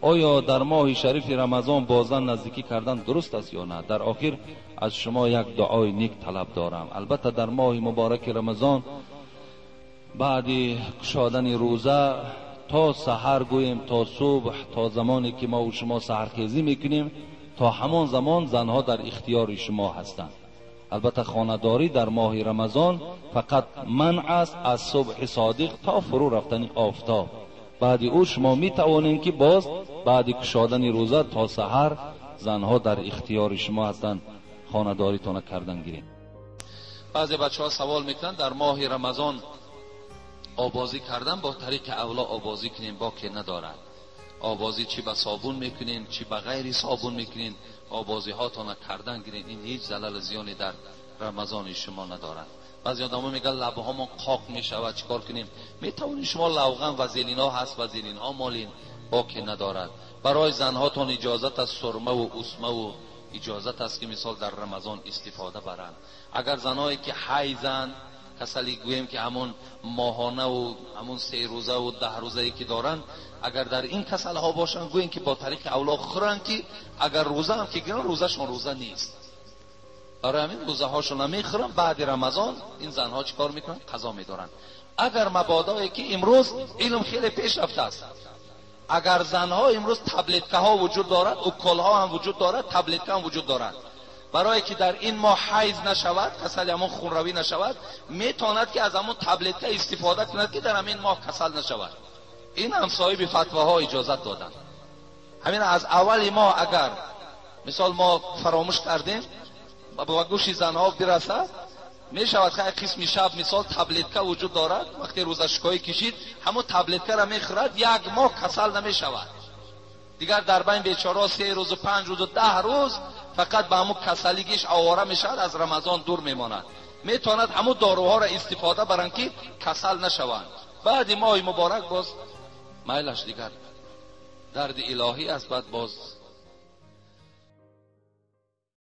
Оё дар моҳи шарифи Рамазон бо зан наздикӣ кардан дуруст аст ё на? Дар охир аз шумо як дуои нек талаб дорам. Албатта, дар моҳи мубораки Рамазон баъди кушодани рӯза то саҳар, гӯем то субҳ, то замоне ки мо шумо саҳархезӣ мекунем, то ҳамон замон занҳо дар ихтиёри шумо ҳастанд. Албатта, хонадорӣ дар моҳи Рамазон фақат манъ аст аз субҳи содиқ то фурӯ рафтани офтоб. Баъди ӯ шумо метавонед, ки боз баъди кушодани рӯза то саҳар занҳо дар ихтиёри шумо ҳастанд, хонадоритона кардан гиред. Баъзе бачаҳо савол мекунанд: дар моҳи Рамазон обозӣ кардан бо тариқи авло обозӣ кунем, боке надорад. Обозӣ чӣ ба собун мекунем, чӣ ба ғайри собун мекунем, обозиҳотона кардан гиред, ин ҳеҷ залалу зиёне дар Рамазони шумо надорад. Баъзе одамо мегӯянд, лабҳомон қоқ мешавад, чӣ кор кунем? Метавонед шумо лавған, вазелинҳо ҳаст, вазелинҳо молин, боке надорад. Барои занҳотон иҷозат аст, сурмаву усмаву иҷозат аст, ки мисол дар Рамазон истифода баранд. Агар занҳое ки ҳайзанд, касали, гӯем ки ҳамон моҳонаву ҳамон 3 рӯзаву 10 рӯзае ки доранд, агар дар ин касалҳо бошанд, гӯем ки бо тариқи авло хӯранд, ки агар рӯза ҳам ки гиранд, рӯзашон рӯза нест. Барои ҳамин рӯзаҳошон мехӯранд. Баъди Рамазон ин занҳо чӣ кор мекунанд? Қазо медоранд. Агар мабодое ки имрӯз илм хеле пеш рафтааст, агар занҳо имрӯз таблеткаҳо вуҷуд дорад, уколҳо ҳам вуҷуд дорад, таблетка ҳам вуҷуд дорад, барое ки дар ин моҳ ҳайз нашавад, касали ҳамон хунравӣ нашавад, метавонад ки аз ҳамон таблетка истифода кунад, ки дар ҳамин моҳ касал нашавад. Ин ҳам соҳиби фатваҳо иҷозат доданд. Ҳамин аз аввали моҳ агар мисол мо фаромӯш кардем, ба гӯши занҳо бирасад, мешавад. Хай, қисми шаб мисол таблетка вуҷуд дорад, вақте рӯзашикоӣ кишид, ҳамон таблеткаро мехӯрад, як моҳ касал намешавад. Дигар дар байн бечораҳо 3 рӯзу 5 рӯзу 10 рӯз фақат ба ҳамун касалигиш овора мешавад, аз Рамазон дур мемонад. Метавонад ҳамун доруҳоро истифода баранд, ки касал нашаванд. Баъди моҳи муборак боз майлаш, дигар дарди илоҳӣ аст, баъд боз.